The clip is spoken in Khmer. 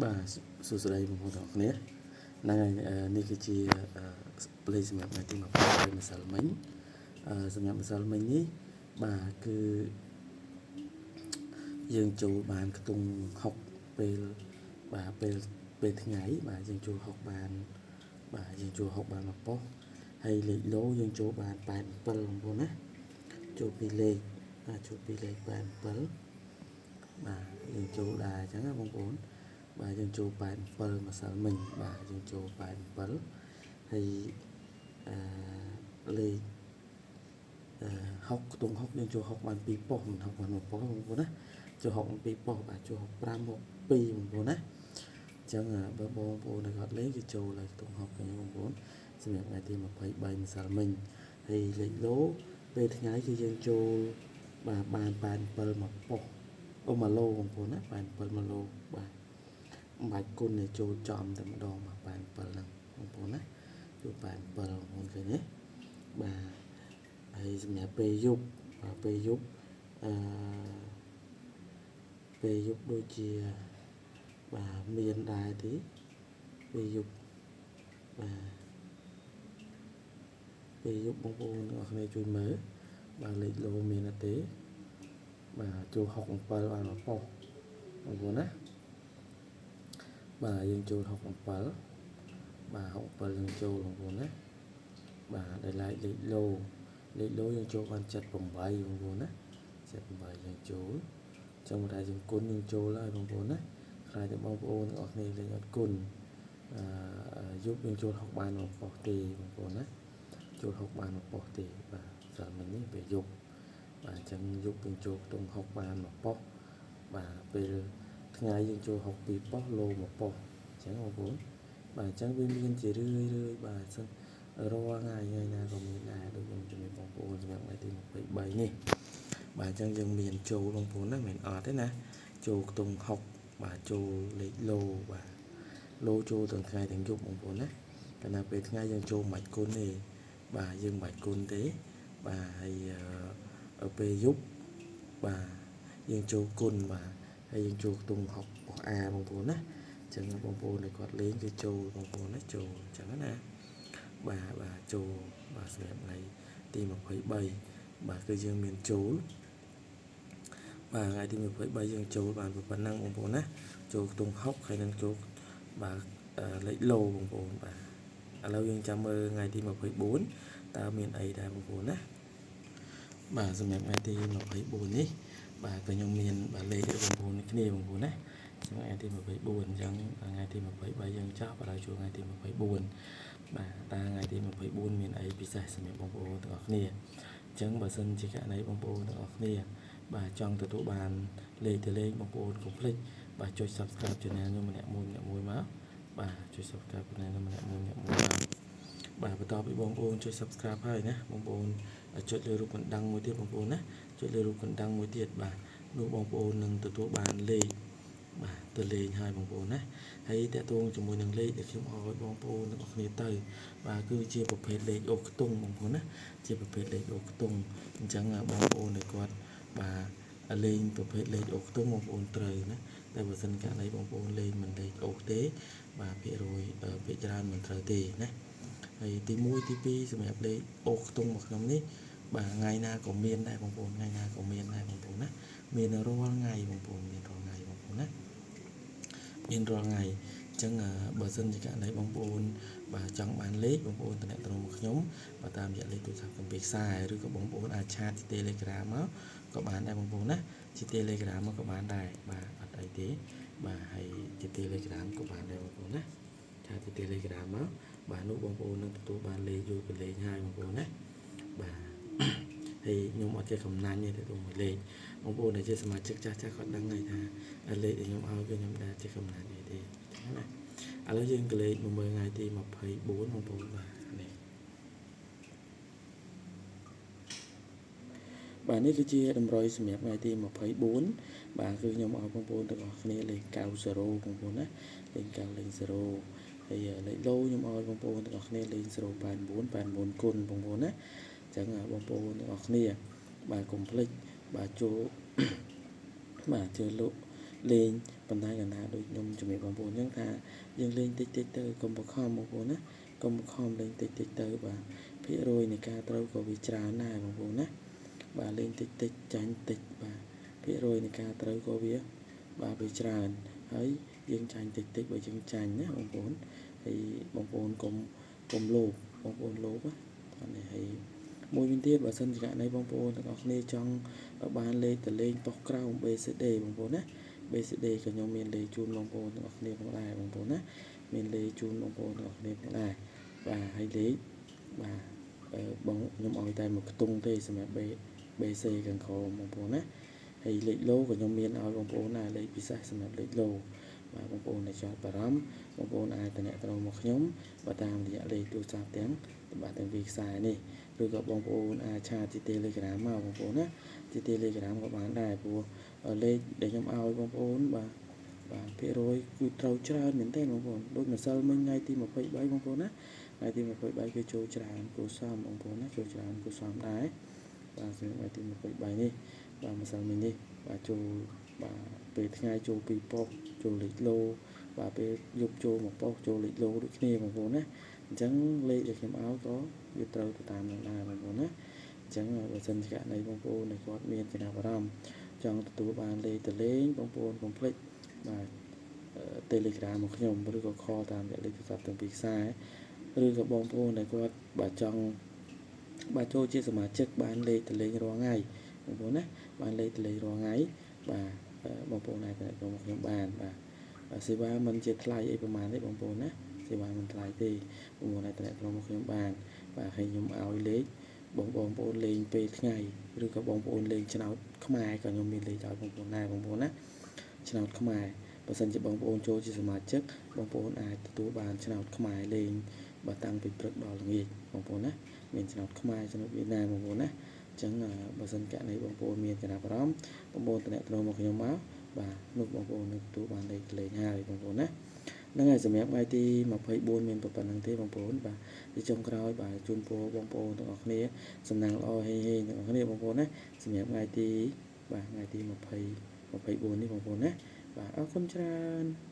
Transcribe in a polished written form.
បាទសួស្តីបងប្អូនទាំងអស់គ្នាហ្នឹងហើយនេះគឺជាលេខសម្រាប់ថ្ងៃទី23ម្សិលមិញសម្រាប់ម្សិលមិញនេះបាទគឺយើងចូលបានខ្ទង់6ពេលបាទពេលពេលថ្ងៃបាទយើងចូល6បានបាទយើងចូល6បានមួយប៉ុស្តិ៍ហើយលេខឡូយើងចូលបាន87បងប្អូនណាចូលពីលេខបាទចូលពីលេខ87បាទយើងចូលដែរអញ្ចឹងណាបងប្អូនបាទយើងចូល87ម្សិលមិញបាទយើងចូល87ហើយអឺលេខអឺ6ខ្ទង់6យើងចូល6បាន2ប៉ុស្តិ៍មិន6បាន1ប៉ុស្តិ៍បងប្អូនណាចូល6បាន2ប៉ុស្តិ៍បាទចូល65 62បងប្អូនណាអញ្ចឹងបើបងប្អូនដែលគាត់លេងគឺចូលហើយខ្ទង់6ឃើញបងប្អូនសម្រាប់ថ្ងៃទី23ម្សិលមិញហើយលេខឡូពេលថ្ងៃគឺយើងចូលបាទបាន87មកប៉ុស្តិ៍អូ1ឡូបងប្អូនណា87 1ឡូបាទមិនបាច់គុណទេចូលចំតែម្ដងបាទ87ហ្នឹងបងប្អូនណាចូល87បងប្អូនឃើញទេបាទហើយសម្រាប់ពេលយប់បាទពេលយប់អឺពេលយប់ដូចជាបាទមានដែរទេពេលយប់បាទពេលយប់បងប្អូនទាំងអស់គ្នាជួយមើលបាទលេខឡូមានអត់ទេបាទចូល67បានមកប៉ុស្តិ៍បងប្អូនណាបាទយើងចូល67បាទ67យើងចូលបងប្អូនណាបាទដែលឡែកលេខឡូលេខឡូយើងចូលបាន78បងប្អូនណា78យើងចូលចង់ថាយើងគុណយើងចូលហើយបងប្អូនណាខ្លាចតែបងប្អូនទាំងអស់គ្នាលេងអត់គុណអឺយប់យើងចូល6បានមកប៉ុស្តិ៍ទេបងប្អូនណាចូល6បានមកប៉ុស្តិ៍ទេបាទសិលមិញនេះពេលយប់បាទអញ្ចឹងយប់យើងចូលខ្ទង់6បានមកប៉ុស្តិ៍បាទពេលថ្ងៃយើងចូល62ប៉ុស្តិ៍ឡូមកប៉ុស្តិ៍អញ្ចឹងបងប្អូនបាទអញ្ចឹងវាមានជារឿយរឿយបាទអញ្ចឹងរាល់ថ្ងៃថ្ងៃណាក៏មានដែរដូចខ្ញុំជំរាបបងប្អូនសម្រាប់ថ្ងៃទី23នេះបាទអញ្ចឹងយើងមានចូលបងប្អូនណាមិនអត់ទេណាចូលខ្ទង់6បាទចូលលេខឡូបាទឡូចូលទាំងថ្ងៃទាំងយប់បងប្អូនណាកាលណាពេលថ្ងៃយើងចូលមិនបាច់គុណទេបាទយើងមិនបាច់គុណទេបាទហើយពេលយប់បាទយើងចូលគុណបាទហើយយើងចូលខ្ទង់6របស់ A បងប្អូនណាអញ្ចឹងបងប្អូនដែលគាត់លេងគឺចូលបងប្អូនណាចូលអញ្ចឹងណាបាទបាទចូលបាទសម្រាប់ថ្ងៃទី23បាទគឺយើងមានចូលបាទថ្ងៃទី23យើងចូលបានប៉ុណ្ណឹងបងប្អូនណាចូលខ្ទង់6ហើយនឹងចូលបាទលេខឡូបងប្អូនបាទឥឡូវយើងចាំមើលថ្ងៃទី24តើមានអីដែរបងប្អូនណាបាទសម្រាប់ថ្ងៃទី24នេះបាទក៏ខ្ញុំមានបាទលេខឲ្យបងប្អូនគ្នាបងប្អូនណាសម្រាប់ថ្ងៃទី24អញ្ចឹងថ្ងៃទី23យើងចប់ឥឡូវចូលថ្ងៃទី24បាទតើថ្ងៃទី24មានអីពិសេសសម្រាប់បងប្អូនទាំងអស់គ្នាអញ្ចឹងបើសិនជាករណីបងប្អូនទាំងអស់គ្នាបាទចង់ទទួលបានលេខទៅលេខបងប្អូនកុំភ្លេចបាទចុច Subscribe Channel ខ្ញុំម្នាក់មួយម្នាក់មួយមកបាទចុច Subscribe Channel ខ្ញុំម្នាក់មួយម្នាក់មួយមកបាទបន្ទាប់ពីបងប្អូនចុច Subscribe ហើយណាបងប្អូនចុចលើរូបកណ្ដឹងមួយទៀតបងប្អូនណាចុចលើរូបកណ្ដឹងមួយទៀតបាទនោះបងប្អូននឹងទទួលបានលេខបាទទៅលេងហើយបងប្អូនណាហើយតកតងជាមួយនឹងលេខដែលខ្ញុំឲ្យបងប្អូនទាំងអស់គ្នាទៅបាទគឺជាប្រភេទលេខអូខ្ទង់បងប្អូនណាជាប្រភេទលេខអូខ្ទង់អញ្ចឹងបងប្អូនដែលគាត់បាទលេងប្រភេទលេខអូខ្ទង់បងប្អូនត្រូវណាតែបើសិនករណីបងប្អូនលេងមិនលេខអូទេបាទភាគរយភាគច្រើនមិនត្រូវទេណាហើយទី1ទី2សម្រាប់លេខអូខ្ទង់មកខ្ញុំនេះបាទថ្ងៃណាក៏មានដែរបងប្អូនថ្ងៃណាក៏មានដែរបងប្អូនណាមានរាល់ថ្ងៃបងប្អូនមានរាល់ថ្ងៃបងប្អូនណាមានរាល់ថ្ងៃអញ្ចឹងបើសិនជាករណីបងប្អូនបាទចង់បានលេខបងប្អូនតំណតំណមកខ្ញុំបាទតាមរយៈលេខទូរស័ព្ទកំពីខ្សែឬក៏បងប្អូនអាច chat ជា Telegram មកក៏បានដែរបងប្អូនណាជា Telegram មកក៏បានដែរបាទអត់អីទេបាទហើយជា Telegram ក៏បានដែរបងប្អូនណា chat ជា Telegram មកបាទនោះបងប្អូននឹងទទួលបានលេខយកទៅលេងហើយបងប្អូនណាបាទហើយខ្ញុំអត់ចេះកំណាញ់ទេទៅមួយលេខបងប្អូនដែលជាសមាជិកចាស់ចាស់គាត់ដឹងហើយថាលេខដែលខ្ញុំឲ្យគឺខ្ញុំដែលចេះកំណាញ់អីទេណាឥឡូវយើងកលេចមកមើលថ្ងៃទី24បងប្អូនបាទនេះបាទនេះគឺជាតម្រុយសម្រាប់ថ្ងៃទី24បាទគឺខ្ញុំឲ្យបងប្អូនទាំងអស់គ្នាលេខ90បងប្អូនណាលេខ9លេខ0ហើយលេខឡូខ្ញុំឲ្យបងប្អូនទាំងអស់គ្នាលេខ089 89គុណបងប្អូនណាអញ្ចឹងបងប្អូនទាំងអស់គ្នាបាទកុំភ្លេចបាទចូលបាទចូលលោក លេងប៉ុន្តែកណ្ដាលដូចខ្ញុំជំរាបបងប្អូនអញ្ចឹងថាយើងលេងតិចតិចទៅកុំបខំបងប្អូនណាកុំបខំលេងតិចតិចទៅបាទភាគរយនៃការត្រូវក៏វាច្រើនដែរបងប្អូនណាបាទលេងតិចតិចចាញ់តិចបាទភាគរយនៃការត្រូវក៏វាបាទវាច្រើនហើយយើងចាញ់តិចតិចបើយើងចាញ់ណាបងប្អូនហើយបងប្អូនកុំកុំលោភបងប្អូនលោភណានេះហើយមួយវិញទៀតបើសិនជាករណីបងប្អូនទាំងអស់គ្នាចង់បានលេខទៅលេងប៉ុស្តិ៍ក្រោម BCD បងប្អូនណា BCD ក៏ខ្ញុំមានលេខជូនបងប្អូនទាំងអស់គ្នាផងដែរបងប្អូនណាមានលេខជូនបងប្អូនទាំងអស់គ្នាផងដែរបាទហើយលេខបាទបងខ្ញុំឲ្យតែមួយខ្ទង់ទេសម្រាប់ BC ខាងក្រោមបងប្អូនណាហើយលេខឡូក៏ខ្ញុំមានឲ្យបងប្អូនដែរលេខពិសេសសម្រាប់លេខឡូបាទបងប្អូនដែលចង់បារម្ភបងប្អូនអាចតំណត្រងមកខ្ញុំបើតាមរយៈលេខទូរស័ព្ទទាំងបាទទាំងពីរខ្សែនេះឬក៏បងប្អូនអាច chat ជា Telegram មកបងប្អូនណាជា Telegram ក៏បានដែរព្រោះលេខដែលខ្ញុំឲ្យបងប្អូនបាទបាទភាគរយគឺត្រូវច្រើនមែនទែនបងប្អូនដូចម្សិលមិញថ្ងៃទី23បងប្អូនណាថ្ងៃទី23គឺចូលច្រើនគួសមបងប្អូនណាចូលច្រើនគួសមដែរបាទសម្រាប់ថ្ងៃទី23នេះបាទម្សិលមិញនេះបាទចូលបាទពេលថ្ងៃចូលពីប៉ុស្តិ៍ចូលលេខឡូបាទពេលយប់ចូលមកប៉ុស្តិ៍ចូលលេខឡូដូចគ្នាបងប្អូនណាអញ្ចឹងលេខដែលខ្ញុំឲ្យក៏វាត្រូវទៅតាមនឹងដែរបងប្អូនណាអញ្ចឹងបើសិនជាករណីបងប្អូនដែលគាត់មានចំណាប់អារម្មណ៍ចង់ទទួលបានលេខទៅលេងបងប្អូនកុំភ្លេចបាទ Telegram មកខ្ញុំឬក៏ call តាមរយៈលេខទូរស័ព្ទទាំងពីរខ្សែឬក៏បងប្អូនដែលគាត់បាទចង់បាទចូលជាសមាជិកបានលេខទៅលេងរាល់ថ្ងៃបងប្អូនណាបានលេខទៅលេងរាល់ថ្ងៃបាទបងប្អូនអាចតំមកខ្ញុំបានបាទសេវាមិនជាថ្លៃអីប្រហែលទេបងប្អូនណាសេវាមិនថ្លៃទេបងប្អូនអាចតំមកខ្ញុំបានបាទហើយខ្ញុំឲ្យលេខបងបងប្អូនលេងពេលថ្ងៃឬក៏បងប្អូនលេងឆ្នោតខ្មែរក៏ខ្ញុំមានលេខឲ្យបងប្អូនដែរបងប្អូនណាឆ្នោតខ្មែរបើសិនជាបងប្អូនចូលជាសមាជិកបងប្អូនអាចទទួលបានឆ្នោតខ្មែរលេងបើតាំងពីព្រឹកដល់ល្ងាចបងប្អូនណាមានឆ្នោតខ្មែរឆ្នោតវៀតណាមបងប្អូនណាអញ្ចឹងបើសិនករណីបងប្អូនមានចំណាប់អារម្មណ៍បងប្អូនតំណតំមកខ្ញុំមកបាទនោះបងប្អូននឹងទទួលបានលេខលេងហើយបងប្អូនណាហ្នឹងហើយសម្រាប់ថ្ងៃទី24មានប៉ុណ្្នឹងទេបងប្អូនបាទទីចុងក្រោយបាទជូនពរបងប្អូនទាំងអស់គ្នាសំណាងល្អហេងហេងទាំងអស់គ្នាបងប្អូនណាសម្រាប់ថ្ងៃទីបាទថ្ងៃទី20 24នេះបងប្អូនណាបាទអរគុណច្រើន។